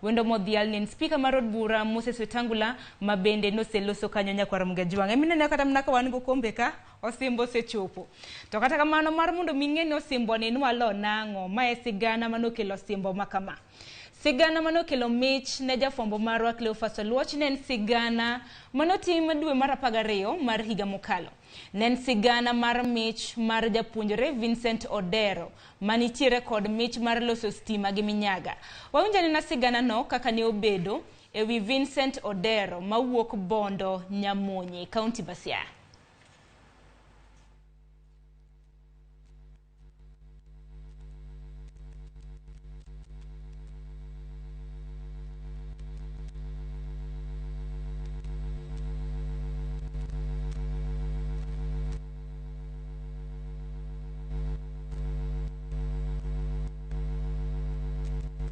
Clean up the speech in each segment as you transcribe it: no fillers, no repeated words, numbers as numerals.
Wendo modhial ne en spika mar od bura Moses Wetangula ma bende noseloso kanyo nyakwar Mgajwang'. Emineno kata mana ka wan gokombe ka osimbo osechopo. To kata kamano mar mondo mi ing'e ni osimbo ni nwalo nang'o, ma e sigana manokelo osimbo ma kama. Sigana manokelo mich ne jafwambo marwa Cleophas Oluoch ne en sigana manotim dwe mar 12 mar higa mokalo. Ne en sigana mar mich mar japuonjre Vincent Odero manitiere kod mich mar loso stima gi minyaga. Wawinj anena siganano kaka ne obedo e wi Vincent Odero mawuok Bondo Nyamonye, kaunti ma Siaya.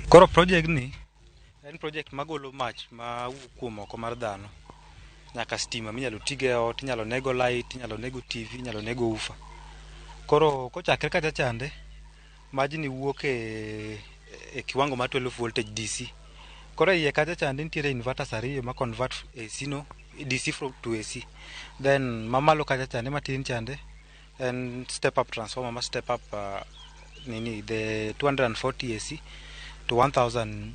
Koro project ni en project magolo mach mawuok kuom oko mar dhano nyaka stima minyalo tigo e ot, inyalo nego light, inyalo nego TV, inyalo nego woofer. Koro kochakre kacha chande, majni wuok e, e kiwango mar 12 voltage DC. Koro e iye kacha chande nitiere inverters ariyo ma convert AC no, DC from to AC. Then mamalo kacha chande matin chande en step up transformer ma step up nini the 240 AC to 1000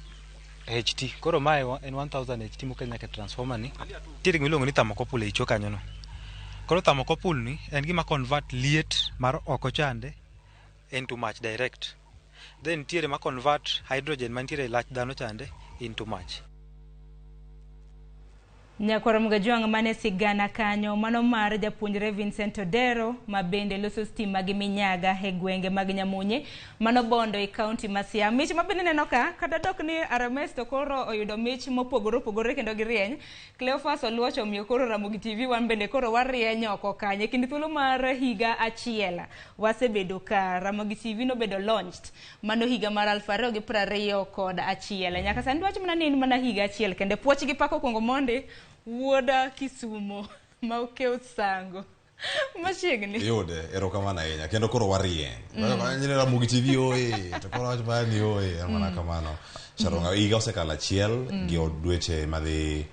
HT. Koro mae en 1000 HT mokel nyaka e transformer ni. Nitiere gima iluongo ni thermocouple ei cho kanyo no. Koro thermocouple ni en gima convert liet mar oko chande into mach direct. Then nitiere ma convert hydrogen mantiere e lach dhano chande into mach. Nyakwar Mgajwang' mane sigana kanyo mano mar japuonjre Vincent Odero ma bende loso stima gi minyaga e gwenge mag Nyamunye mano Bondo e kaunti ma Siaya. Mich ma bende neno ka kata dok ni RMS to koro oyudo mich mopogore opogore kendo girieny. Cleophas Oluoch omiyo koro Ramogi TV wan bende koro warieny oko kanyo. E kind thuolo mar higa achiel wasebedo ka Ramogi TV nobedo launched mano higa mar 2021. Nyaka sani dwach mana ni en mana higa achiel kende. Puoch gi pak okuongo mondi wuoda Kisumo ma okew sango machiegni. Iyude, erokamano ahinya. Kendo koro warieny. Mm. Ramogi TV oye, to koro wach mana ni oye, en mana kamano. Sharon, higa osekalo achiel gi dweche madhi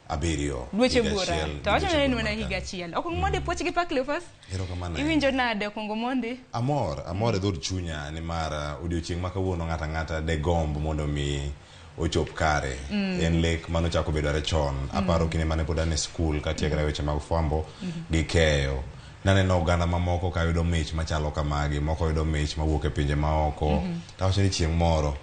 abiriyo. Dweche Higa buora. achiel gi To wacho dweche ni en buora mana mar higa kanyo. achiel. Okuongo mondi puoch gi pak Cleophas. Erokamano ahinya. Iwinjo nade okuongo mondi? Amor, amor e dhood chunya nimar odiochieng' ma kawuono ng'ato ang'ata de gomb mondo mi ochop kare. En lek mane ochako bedo are chon. Aparo kinde mane pod an e skul katiegra e weche mag fwambo gi keyo. Naneno oganda mamoko ka yudo mich machalo kamagi, moko yudo mich mawuok e pinje maoko. Tawacho ni chieng' moro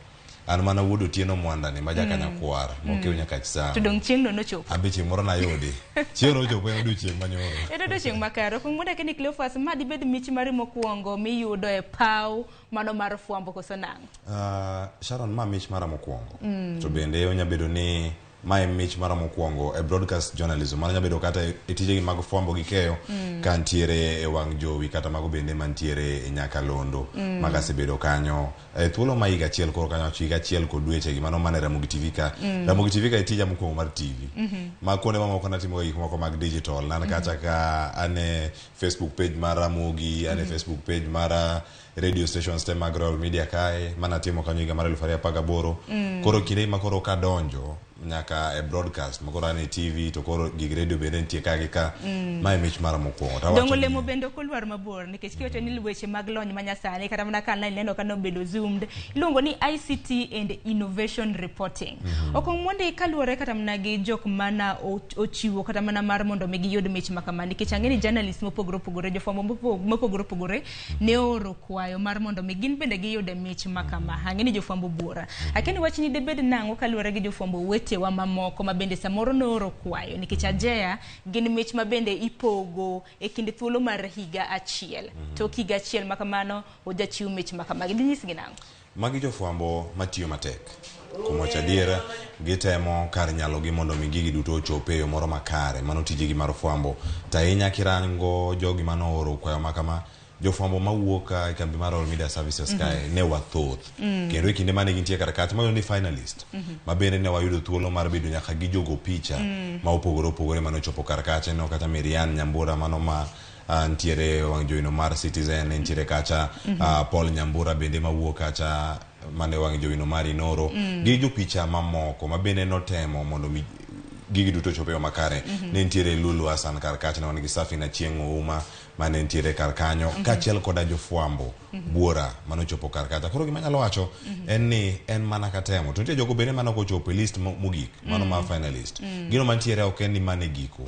an mana wuod Otieno Mwanda ni ma jaka nyakwar mokiew nyaka To dong' chieng'no nochopo. An be chieng' moro nayudi. Chieng' nochopo en odiochieng' manyoro. En odiochieng' makare. Okuong mondo akeni Cleophas, ma dibed mich mari mokwongo miyudo e paw mano mar fwambo koso nang'o? Sharon, ma mich mara mokwongo. To bende onya bedo ni ma e mich mara mokwongo e broadcast journalism. Mano nya bedo kata e tijegi mag fwambo gi keyo ka ntiere e wang' jowi kata mago bende mantiere e nyakalondo maga asebedo kanyo. E thuolo ma higa achiel koro kanyo wacho higa achiel kod dweche gi mano mana e Ramogi TV ka. Ramogi TV ka e tija mokwongo mar TV. Ma kuonde mamoko natimo ga gik moko mag digital. Nan kacha ka an e Facebook page mar Ramogi, an e Facebook page mar radio stations te mag Royal Media kae manatimo kanyo higa mar 2018. Koro kinde ma koro kadonjo nyaka e broadcast ma koro an e TV to koro gig radio bende nitie ka gi ka. Ma e mich mara mokwongo. To awacho Dongo lemo ni- bende ok olwar mabor nikech kiwacho ni weche mag lony manyasani kata mana ka ineno ka nobedo zoomed iluongo ni ICT and Innovation Reporting. Okong mondi kaluwore kata mana gi jok mana ochiwo kata mana mar mondo mi giyud mich ma kama nikech ang'e ni journalist mopogore opogore jofwambo mopogore opogore ne ooro kwayo mar mondo mi gin bende giyude mich ma kama. Ang'e ni jofwambo buora. Akia ni wachni dibed nang'o kaluwore gi jofwambo wetewa mamoko ma bende samoro nooro kwayo nikech Ajeya gin mich ma bende ipogo e kind thuolo mar higa achiel. Tok higa achiel ma kamano ojachiw mich ma kamagi. Dinyisgi nang'o? Magi jofwambo matiyo matek. Kuom wacho adier, gitemo kar nyalogi mondo mi gigi duto ochop e yo moro makare. Mano tijegi mar fwambo. To ahinya kirango jogi mane ooro kwayo ma kama, jofwambo mawuok e kambi mar Royal Media Services kae ne wathoth. Kendo e kinde mane gintie kar kacha, mayudo ni finalist, ma bende ne wayudo thuolo mar bedo nyaka gi jogo picha ma opogore opogore mane ochopo kar kacha. Ineno kata Marianne Nyambura mano ma nitiere e wang' jowi no mar Citizen, nitiere kacha Paul Nyambura bende mawuok kacha mane wang' jowino mar Inoro gi jopicha mamoko ma bende notemo mondo mi gigi duto ochop e yo makare. Ne nitiere Lulu Hassan kar kacha, ne wan gi Safina Chieng' Ouma mane nitiere kar kanyo, kaachiel koda jofwambo buora manochopo kar kacha. Koro gima anyalo wacho en ni en mana ka temo. To nitie jogo bende mane ok ochopo e list mogik, mano mar finalist. Gino mantiere ok en ni mano e giko.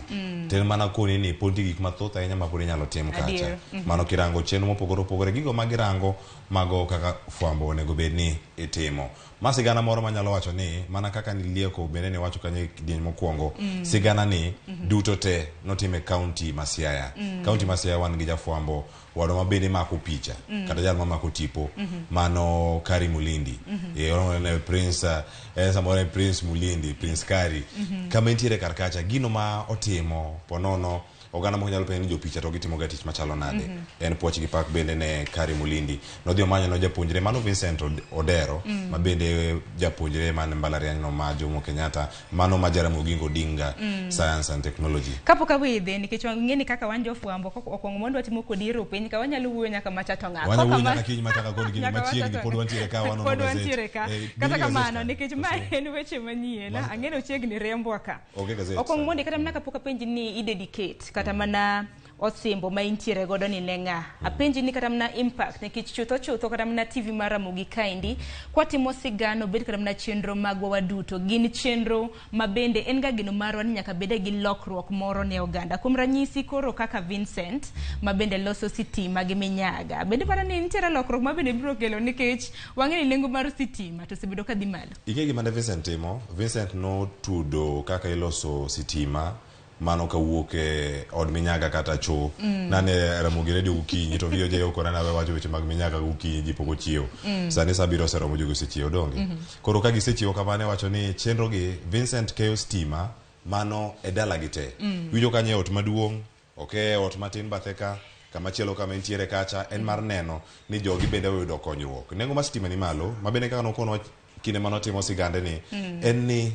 To en mana koni ni pod nitie gik mathoth ahinya ma pod inyalo tim kacha. Mano kirango chenro mopogore opogore, gigo ma girango mago kaka fwambo onego bed ni itimo. Ma sigana moro manyalo wacho ni mana kaka nilieko bende niwacho kanyo e kidieny mokwongo, sigana ni duto te notim e kaunti ma Siaya. Kaunti ma Siaya wan gi jafwambo wadwa ma bende mako picha kata jal mamako tipo, mano Kari Mulindi. Ne Prince, samoro en Prince Mulindi, Prince Kari. Kama entiere kar kacha, gino ma otimo ponono oganda moko nyalo penjo ni jopicha to gitimo ga tich machalo nade. En puoch gi pak bende ne Kari Mulindi. Nodhi omanyo no japuonjre mano Vincent Odero, ma bende japuonjre man mbalariany no ma Jomo Kenyatta, mano ma Jaramogi Oginga Odinga Science and Technology. Kapok awedhe, nikech wang'e ni kaka wan jofwambo, okwongo mondo watimo kodi ero piny ka wanyalo wuoyo nyaka macha to ng'a. Wanyalo wuoyo nyaka kiny machaka kod gini machiegni pod wantiere ka wanono pod gazet. Wantiere ka. Kata kamano, nikech ma en weche manyien, ang'e ni ochiegni riembwa ka. Onge gazet. Okwongo mondi kata mana kapok apenji ni i dedicate kata mana osimbo ma intiere godo ni ne ng'a. Apenji ni kata mana impact, nikech chutho chutho kata mana TV mar Ramogi kaendi kwatimo sigana obed kata mana chenro magwa waduto gin chenro ma bende en ga geno marwa ni nyaka bede gi lokruok moro ne oganda. Kuom ranyisi koro kaka Vincent ma bende loso sitima gi minyaga. Bende paro ni nitiere lokruok ma bende biro kelo, nikech wang'e ni nengo mar sitima to osebedo ka dhi malo. Ing'e gima ne Vincent timo? Vincent notudo kaka iloso sitima mano kawuok e od minyaga kata cho. Nane Ramogi Radio gokinyi to VOJ okona nawe wacho weche mag minyaga gokinyi, ji pok ochiewo. Sani sa abiriyo oseromo, jogi osechiewo donge. Koro ka gisechiewo kamano, iwacho ni chenro gi Vincent keyo stima mano e dalagi te. Winjo kanyo e ot maduong', ok e ot matin bathe ka, kamachielo kama entiere kacha en mar neno ni jogi bende oyudo konyruok. Nengo mar stima ni malo, ma bende kaka nokonwa kinde manotimo sigande ni, en ni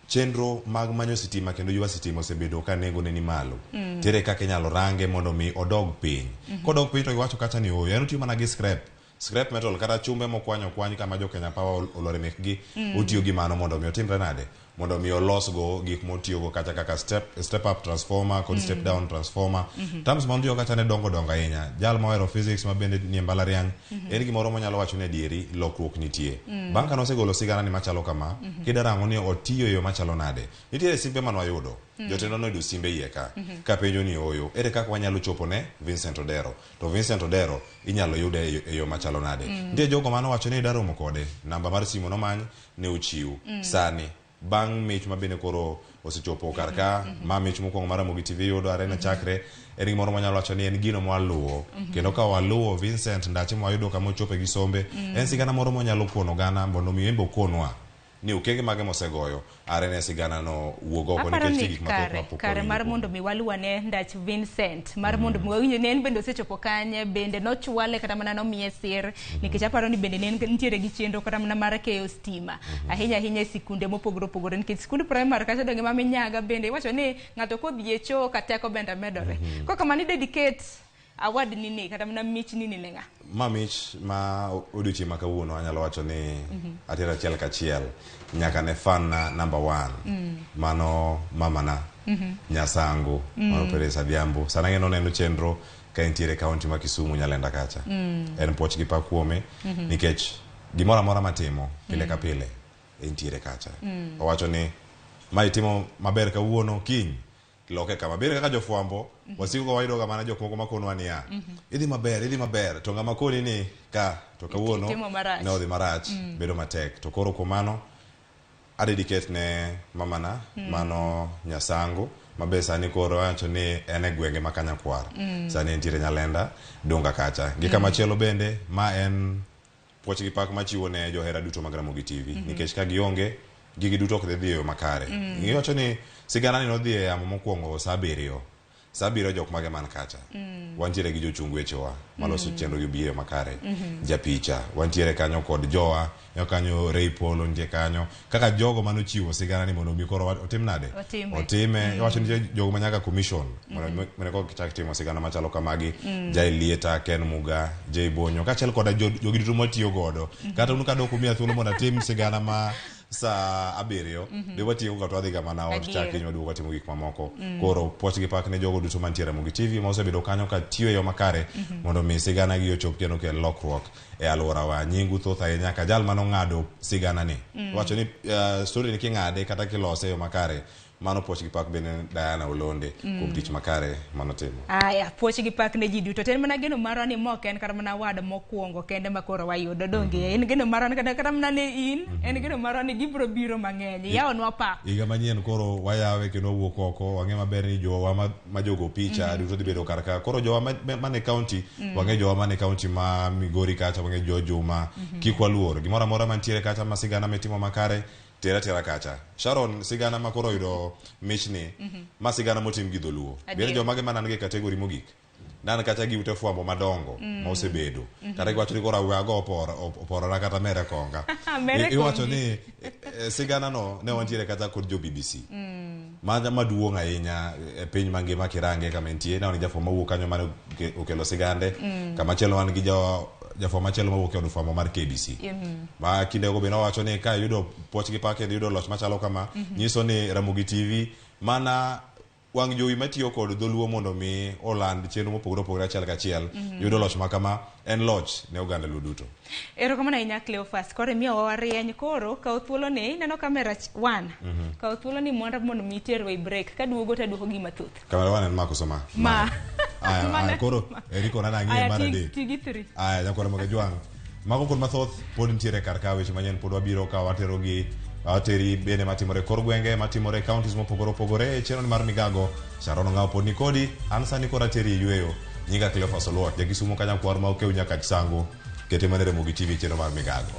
chenro mag manyo sitima kendo ywa sitima osebedo ka nengone ni malo. Tere kaka inyalo range mondo mi odog piny. Kodok piny to giwacho kacha ni ooyo, en otiyo mana gi scrap metal kata chumbe mokwanyo okwany kama jo Kenya Power olware mekgi, otiyo gi mano mondo mi otimre nade, mondo mi olosgo gik motiyogo kacha kaka step up transformer kod step down transformer. Terms ma otiyo kacha ne dongo dongo ahinya. Jal mohero physics ma bende nie mbalariany, en gimoro monyalo wacho ni adieri lokruok nitie. Bang' ka nosegolo sigana ni machalo kama, kidarango ni otiyo e yo machalo nade. Nitiere simbe manwayudo. Jotendwa noyudo simbe iye ka. Kapenjo ni ooyo, ere kaka wanyalo chopo ne Vincent Odero? To Vincent Odero inyalo yude e yo machalo nade? Nitie jogo manowacho ni daromo kode, namba mar simu nomany ne ochiw. Sani bang' mich ma bende koro osechopo kar ka, ma mich mokwongo mar Ramogi TV yudo arena chakre, en gimoro mwanyalo wacho ni en gino mwaluwo. Kendo ka waluwo Vincent ndache mwayudo kama ochope gi sombe, en sigana moro mwanyalo kono oganda mondo mi en be okonwa ni okenge mage mosegoyo are ne sigana no wuog oko Aparo nikech ni nitie gik mathoth kare ma pok kare wawinjo mar kuome. Mondo mi waluwane ndach Vincent mar mondo mi wawinj ni en bende osechopo kanye, bende nochwale kata mana nomiye sir, nikech aparo ni bende ne en nitiere gi chenro kata mana mar keyo stima ahinya ahinya e sikunde mopogore opogore, nikech sikund primary kacha donge ma minyaga bende iwacho ni ng'ato kodhi e choo ka teko bende medore. Koro kamano i dedicate award ni ni kata mana mich ni ni ne ng'a? Ma mich ma odiochieng' ma kawuono anyalo wacho ni atero achiel kachiel nyaka ne fan na number one, mano mamana Nyasango, mano Peres Adhiambo. Sana ng'e noneno chenro ka entiere e kaunti ma Kisumu Nyalenda kacha. En puoch gi pak kuome nikech gimoro amora matimo pile ka pile entiere kacha. Owacho ni ma itimo maber kawuono, kiny loke kama. Bende kaka jofwambo wasiko ka wayudo ga mana jok moko makonwa niya, idhi maber, idhi maber, to ng'ama koni ni ka to kawuono Itimo marach. Ne odhi marach, bedo matek. To koro kuom mano adedicate ne mamana, mano Nyasango, mabe sani koro wacho ni en e gwenge ma Kanyakwar, sani entiere Nyalenda Dunga kacha. Gi kamachielo bende ma en puoch gi pak machiwo ne johera duto mag Ramogi TV, nikech ka gionge gigi duto ok dhi dhi e yo makare. Iwacho ni sigana ni nodhi e yamo mokwongo sa 7. Sa abiriyo jok mage man kacha. Wantiere gi jochung wechewa maloso chenro gi obi e yo makare. Japicha wantiere kanyo kod jowa yo kanyo Ray Polo nitie kanyo kaka jogo manochiwo sigana ni mondo mi koro otim nade Otime. otime iwacho ni nitie jogo ma nyaka commission mondo mondo koka gichak timo sigana machalo kamagi Jai Lieta Ken Muga Jay Bonyo kaachiel koda jogi duto matiyo godo kata un kadok umiya thuolo mondo atim sigana ma saa abiriyo de watieko ka to wadhi ga mana ot Adier. chak kiny waduogo watimo gik mamoko koro puoch gi pak ne jogo duto mantiere Ramogi TV ma osebedo kanyo ka tiyo e yo makare mondo mi sigana gi ochop kendo kel lokruok e alworawa nyingu thoth ahinya ka jal manong'ado sigana ni wacho ni story ni king'ade kata kilose e yo makare mano puoch gi pak bende Diana Olonde kuom tich makare manotimo. Aya, puoch gi pak ne ji duto. To en mana geno marwa ni ma ok en kata mana wad mokwongo kende ma koro wayudo. Donge en geno marwa ni kata mana ne in, en geno marwa ni gibiro biro mang'eny. Iyawonwa pap. Higa manyien koro wayawe kendo wawuok oko wang'e maber ni jowa ma jogo picha duto dhi bedo kar ka koro jowa mane county wang'e jowa mane county ma Migori kacha wang'e jo Juma kik waluor gimoro amora mantiere kacha ma sigana mitimo makare tera tera kacha Sharon sigana ma koro oyudo michni ma sigana motim gi dholuo Adier. bende jomage manan gi e category mogik nan kacha gi ute fwambo madongo ma osebedo kata giwacho ni koro we ago oporora kata mere konga Mere iwacho kongi. ni sigana no ne wantiere kata kod jo BBC maduong' ahinya e piny mangima kirange kama entie ne wan gi jafwambo mawuok kanyo mane okelo sigande kamachielo wan gi jafwambo machielo mawuok e od fwambo mar KBC ma kindego bende owacho ni ka iyudo puoch gi pak kendo iyudo loch machalo kama nyiso ni Ramogi TV mana wang' jowi matiyo kod dholuo mondo mi oland chenro mopogore opogore achiel kachiel yudo loch ma kama en loch ne oganda luo duto. Erokamano ahinya Cleophas. Koro imiyo warieny koro kaw thuolo ni ineno kamera one. Kaw thuolo ni mondo mi iterwa e break. Kaduogo to aduoko gi mathoth. Kamera one en ma koso ma? Ma. Aya, Mana- aya, koro Eriko nana ang'iye Aya, mar adek. ti gi three. Aya, nyakwar Ramogi Ajwang'. Mago kod mathoth pod nitiere kar ka weche manyien pod wabiro ka watero gi wateri bende matimore kor gwenge matimore e counties mopogore opogore e chenro ni mar migago Sharon Ong'awo pod nikodi an sani koro ateri e yweyo nyinga Cleophas Oluoch jakisumo ka nyakwar ma okew nyaka Chisango kete mana e Ramogi TV chenro mar migago.